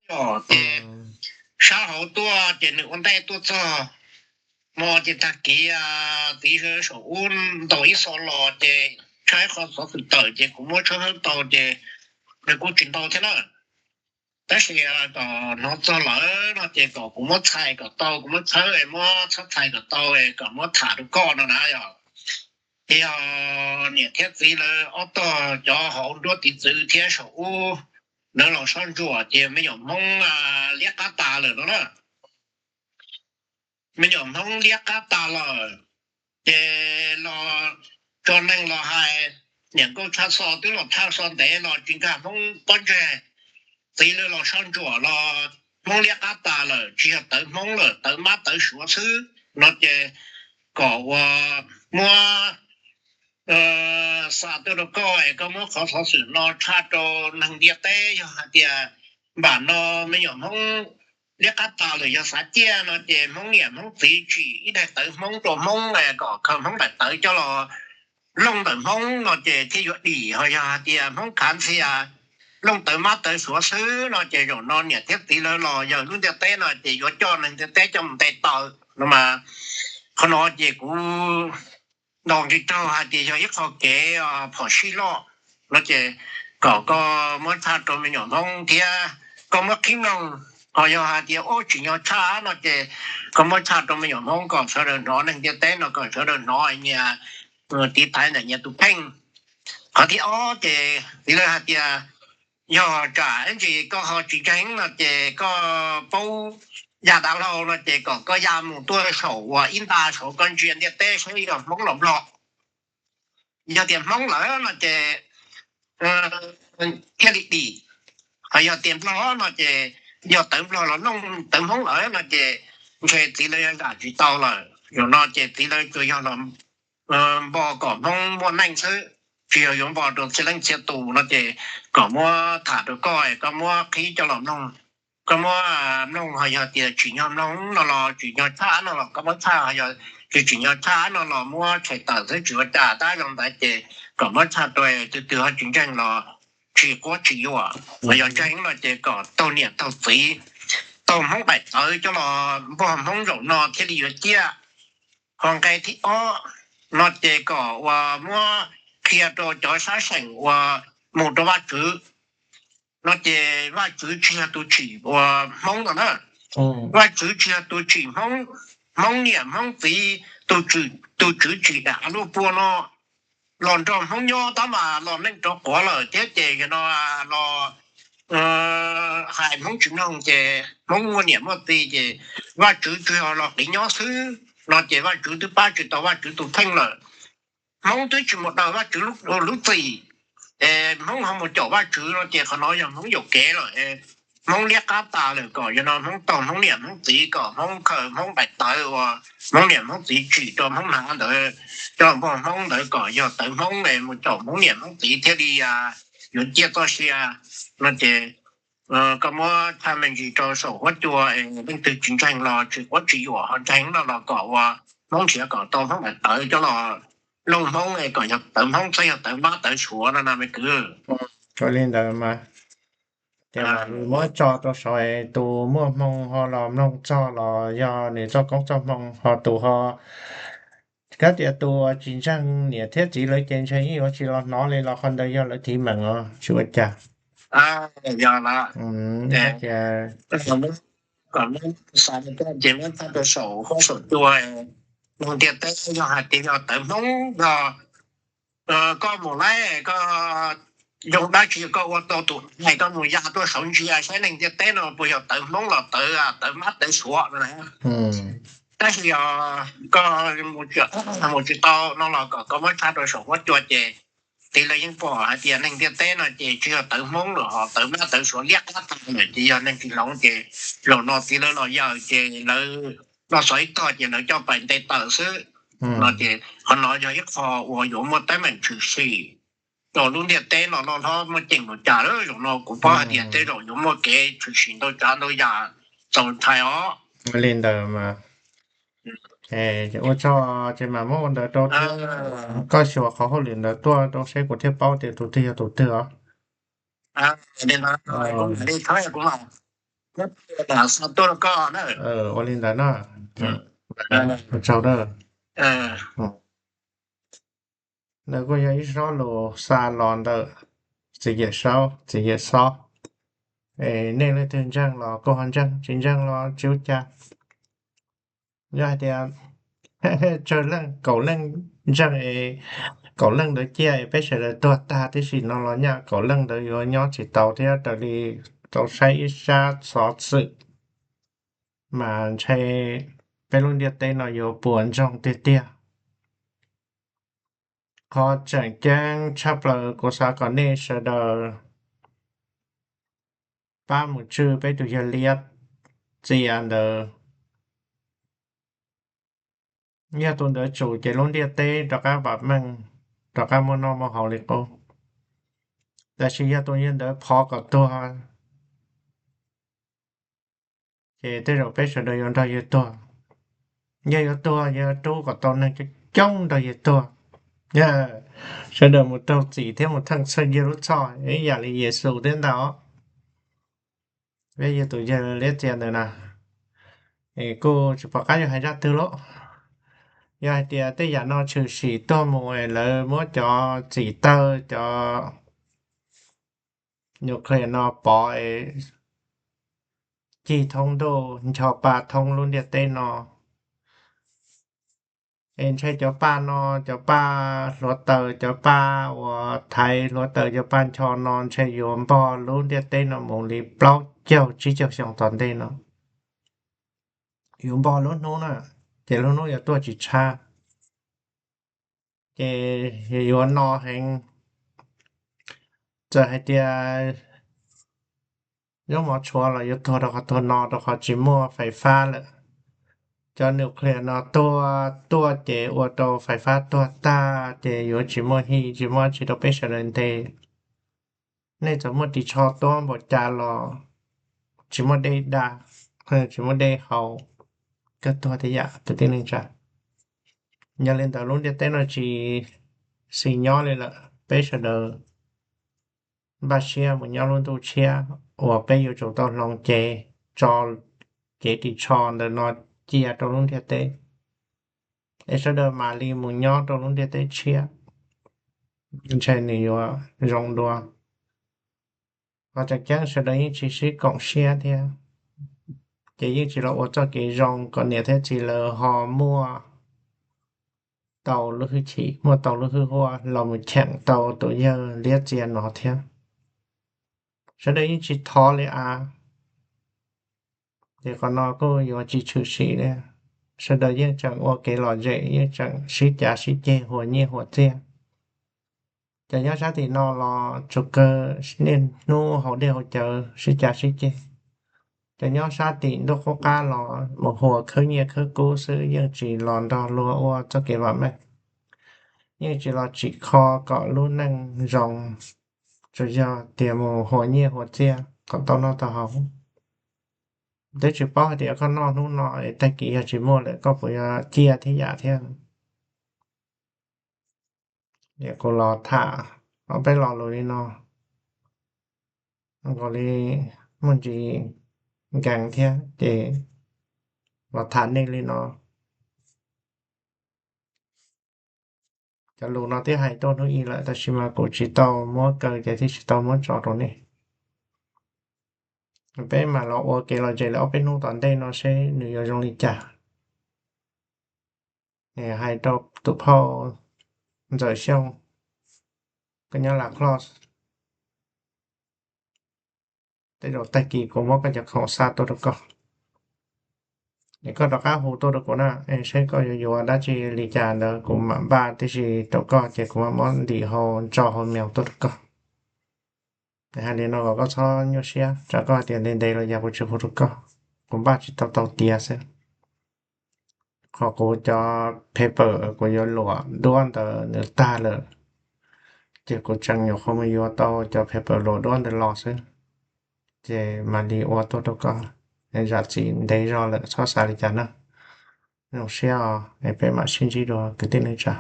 Ces sab hauv tuaj ces nws ua ntej tuaj txog hmo ces tag kis txiv saum ub ntaus ib xo los ces tshaj ib qho xov xwm tawm ces kuv muab tshawb tau ces nws kuj tsis ntau thiab na. Tab sis kom hnov txog lawm no ces kom kuv muab txhais kom tau, kuv muab tshawb muab txhob txhais kom tau kom muab tham rau koj no na yog. Ces yog niam thiab txiv lawv ob tog cov hauv nruab tiv txwv thiab saum ub lawv los soj ntsuam ces me nyuam Hmoob liab qab tas lawm no na. Me nyuam Hmoob liab qab tas lawm ces los tso neeg los hais niam nkauj tshaj xo twb los tshaj xo ntev los tsis nkag Hmoob pob ntseg. Txiv lawv los soj ntsuam los Hmoob liab qab tas lawm, tsis yog tawv Hmoob lawm, tawv mab tawv suav xwb no ces kom ua muab xa tuaj rau koj es koj muab qhov xov xwm no tshaj rau neeg ntiaj teb. Yog hais tias npam no me nyuam Hmoob liab qab tas lawm yog xav ciaj no ces Hmoob niam Hmoob txiv tsim ib daim tawv Hmoob rau Hmoob kom khaws Hmoob daim tawv coj los looj ntawm Hmoob no ces thiaj yuav dim. Ho yog hais tias Hmoob khav ntxhias looj tawv mab tawv suav xwb no ces zaum no niam thiab txiv lawv los yawg lub ntiaj teb no ces yuav coj neeg ntiaj teb coj mus nte taw no mas. Qhov no ces kuv ntaus nqi raug hais tias yog ib qho kev phom sij loj no ces kom koj muab tshaj rau me nyuam Hmoob thiab koj muab qhib mloog. Ho yog hais tias ub tsim nyog tshaj no ces koj muab tshaj rau me nyuam Hmoob kom sawv daws hnov, neeg ntiaj teb no kom sawv daws hnov nyias tiv thaiv ntawm nyias tus kheej. Qhov thib ob ces txiv lawv hais tias yog tsam ib ntsis koj ho tsis ntseeg no ces koj paub ya dav hlau no ces kom koj ya mus tuaj saum uas ib nta saud koj ntsia ntiaj teb saib yog Hmoob los Nplog. Yog tias Hmoob lawm no ces thiaj li dim. Ho yog tias Nplog no ces yog tawv Nplog los looj tawv Hmoob lawm no ces ntshe txiv lawv yog zam tsis tau lawm. Zaum no ces txiv lawv tsuas yog los npo kom Hmoob muaj neej xwb, tsis yog yuav npo rau txhia leej txhia tus no ces kom muab tham rau koj, koj muab qhib coj los mloog. Koj muab mloog ho yog tias tsim nyog mloog no los tsim nyog tshaj no los koj muab tshaj, ho yog tsis tsim nyog tshaj no los muab tshem tawm xwb tsis ua cas. Tab zoo ntawd ces kom muab tshaj rau tus twg ho tsis ntseeg los tsis quab tsis yuam, ho yog ntseeg no ces kom taug niam taug txiv, taug Hmoob daim tawv coj los npog Hmoob zaum no thiaj li yuav ciaj. Ho nqe thib ob no ces kom uas muab qhia rau cov sab seem uas mus rau Vajtswv no ces Vajtswv tsis yog tus tsim uas Hmoob no na. Vajtswv tsis yog tus tsim Hmoob, Hmoob niam Hmoob txiv, tus tswv tsim daim av luaj pua no los nrog Hmoob nyob tab mas los neej rov quav lawm thiab ces no los hais Hmoob tsis mloog ces Hmoob muaj niam muaj txiv ces Vajtswv tsuas yog los qiv nyob xwb no ces Vajtswv twb pab tsis tau Vajtswv tus kheej lawm. Hmoob twb tsis mus daws Vajtswv lub txim, Hmoob ho mus caum Vajtswv no ces qhov no yog Hmoob yuam kev lawm. Hmoob liab qab tas lawm kom yog no Hmoob taug Hmoob niam Hmoob txiv kom Hmoob khaws Hmoob daim tawv uas Hmoob niam Hmoob txiv tsim rau Hmoob hnav ntawd coj los npog Hmoob ntawd kom yog tawv Hmoob mus caum Hmoob niam Hmoob txiv thiaj li yuav ciaj txoj sia no ces koj muab tshaj me ntsis rau saum huab cua, leej twg tsis ntseeg los tsis quab tsis yuam, ho ntseeg no los kom uas Hmoob nrhiav kom tau Hmoob daim tawv coj los looj Hmoob kom yog tawv Hmoob txhob yog tawv mab tawv suav no na me kwv. Ua li ntawd mas ces muab tso rau saum tus muaj hmoo ho los mloog txog los yog nws txoj koob txoj hmoo ho tus ho, kab tias tus tsis ntseeg niam thiab txiv lawv ces ntshe yeej yuav tsis los hnov li los qhov ntawd yog lawv tiv meem os tsis ua cas. Yog tias kom muab xa rau koj ces muab tshaj rau saum huab saum cua, neeg ntiaj teb yog hais tias yog tawv Hmoob yog koj mus laib koj zoo dab tsi koj ua tau tus hais koj mus ya tuaj saud ntsia saib neeg ntiaj teb no puas yog tawv Hmoob los tawv, tawv mab tawv suav no na. Tab sis yog koj mus tsis tau no los kom koj muab tshaj rau saum huab cua ces txiv lawv yeej pom hais tias neeg ntiaj teb no ces tsis yog tawv Hmoob lawm ho tawv mab tawv suav liab qab tas lawm ces yog neeg tsis hloov ces zaum no txiv lawv los yaws ces lawv los xov ib tog ces lawv coj pais nte taws xwb no ces qhov no yog ib qho uas yuav muaj teeb meem tshwm sim rau lub ntiaj teb no loj hlob muaj ceem npaum cas lawm. Zaum no kuv paub hais tias tej zaum yuav muaj kev tshwm sim ntau tsav ntau yam txaus ntshai os. Li ntawd mas ua tsaug ces mam muab ua ntawd rau koj xyuas qhov hauj lwm ntawd tuaj rau seb kuv thiaj paub tias tus twg yog tus twg os. Li ntawd kuv mam li thov kuv mam Ua li ntawd na. Ua tsaug na. Ntawd kuj yog ib zaub lus xa los ntawm txiv Yawm Saub, txiv Yawm Xob. Es nej leej twg ntseeg los kuj ho ntseeg, tsis ntseeg los tsis ua cas. Yog hais tias tsawg leej, kaum leej ntseeg es kaum leej ntawd ciaj es peb sawv daws tuag tag tib si no los nyaj kaum leej ntawd yuav nyob tsis tau thiab raws li tau saib ib sab xov xwm mas ntshe peb lub ntiaj teb no yuav puas ntsoog tiag tiag. Qhov tseem ceeb tshaj plaws kuv xav kom nej sawv daws pab mus tswj peb tus yawg liab txias ntawd. Yog tus ntawd tsum ces lub ntiaj teb rov qab vam meej, rov qab muaj noj muaj haus li qub. Tab sis yog tus yawg ntawd phov kom tuag ces tej zaum peb sawv daws yuav nrog yawg tuag. Yog yuav tuag, yawg rub kom tau neeg coob coob nrog yawg tuag. Sawv daws mus raug txim thiab mus theej txhawj yawg lub txhoj ib yam li Yexus thiab ntag. Peb yawg tus yawg liab txias ntawd na, kuj tsis pom qab yuav hais zaj twg lauj. Yog hais tias tej yam no tshwm sim tuag mus es lawv muab cov txim tawg, cov nuclear no pov es cig thoob ntuj ncho pa thoob lub ntiaj teb no, es ntshe cov pa no, cov pa hluav taws, cov pa uas thaiv hluav taws, cov pa ncho no ntshe yuav npog lub ntiaj teb no mus li plaub caug tsib caug xyoo tom ntej no. Yuav npog lub hnub na, ces lub hnub yuav tuaj tsis tshab, ces yuav no heev. Txawm hais tias zaub mov tshuav los yuav tuag rau qhov tuag no, rau qhov tsis muaj fais fab lawm. Cov nuclear no tuag tuaj ces ua rau fais fab tuag tag ces yuav tsis muaj hij tsis muaj tsi rau peb sawv daws nte. Nej txawm muaj ris tsho tuab npaum cas los tsis muaj dej da, tsis muaj dej haus, kawg tuag tib yam kwv tij neej tsa. Yog li ntawd lub ntiaj teb no tsis xis nyob li lawm, peb sawv daws npaj siab mus nyob lub ntuj tshiab uas peb yuav tsum tau hloov cev tso cev ris tsho ntawm no cia rau lub ntiaj teb, es sawv daws mam li mus nyob rau lub ntiaj teb tshiab, ntshe nws yuav zoo dua. Qhov tseem ceeb sawv daws yeej tsis sib koom siab thiab, ces yeej tsis los ua txoj kev zoo kom niam thiab txiv lawv ho muaj tau lub hwj chim, muaj tau lub hwj huaj los mus cheem tau tus yawg liab txias no thiab. Sawv daws yeej tsis thov li as, ces qhov no kuj yuav tsis tshwm sim li. Sawv daws yeej tseem ua kev lom zem, yeej tseem sib cav sib ceg huas nyiaj huas txiaj. Cov nyob sab tim no los tsuas kawg niaj hnub haus dej haus cawv sib cav sib ceg. Cov nyob sab tim ntuj qub qab los mus huas khawb nyiaj khawb kub xwb, yeej tsis los nrog luag ua txoj kev vam meej, yeej tsis los tsim kho kom lub neej zoo, tsuas yog tias mus huas nyiaj huas txiaj kom tau noj tau haus. Twb tsis paub hais tias koj noj hnub no es tag kis yog tsis muaj lawm koj puas yuav ciaj thiab yam thiab. Kuv los tham ob peb lo lus li no, nkaus li muaj ntsis nkees thiab ces los tham nej li no. Cov lus no twb hais tuaj hnub ib lawm tab sis mas kuv tsis tau muab kaw ces thiaj tsis tau muab tso rau nej. Peb mam los ua kev lom zem li ob peb hnub tom ntej no seb nws yuav zoo li cas. Hais rau tus phauj Ntxawm Xyooj, koj nyob Las Clos, tej zaum tag kis kuv muab koj cov khoom xa tuaj rau koj, es koj rov qab hu tuaj rau kuv na, es seb koj yuav yuav dab tsi li cas ntawd kuv mam npaj tib si rau koj ces kuv mam muab ntim hau ntso hau meos tuaj rau koj. Hais li no kom koj txhob nyuaj siab, tsam koj hais tias ntev ntev los yog kuv tsis hu rau koj, kuv npaj tsis tau tau tiav xwb. Qhov kuv cov paper kuv yuav luam duab ntawd nws tag lawm, ces kuv tseem nyuam qhuav mus yuav tau cov paper luam duab ntawd los xwb, ces mam li ua tuaj rau koj. Zam txim ntev zog lawm txhob xav li cas na. Zoo siab os, es peb mam sib ntsib dua kwv tij neej tsa.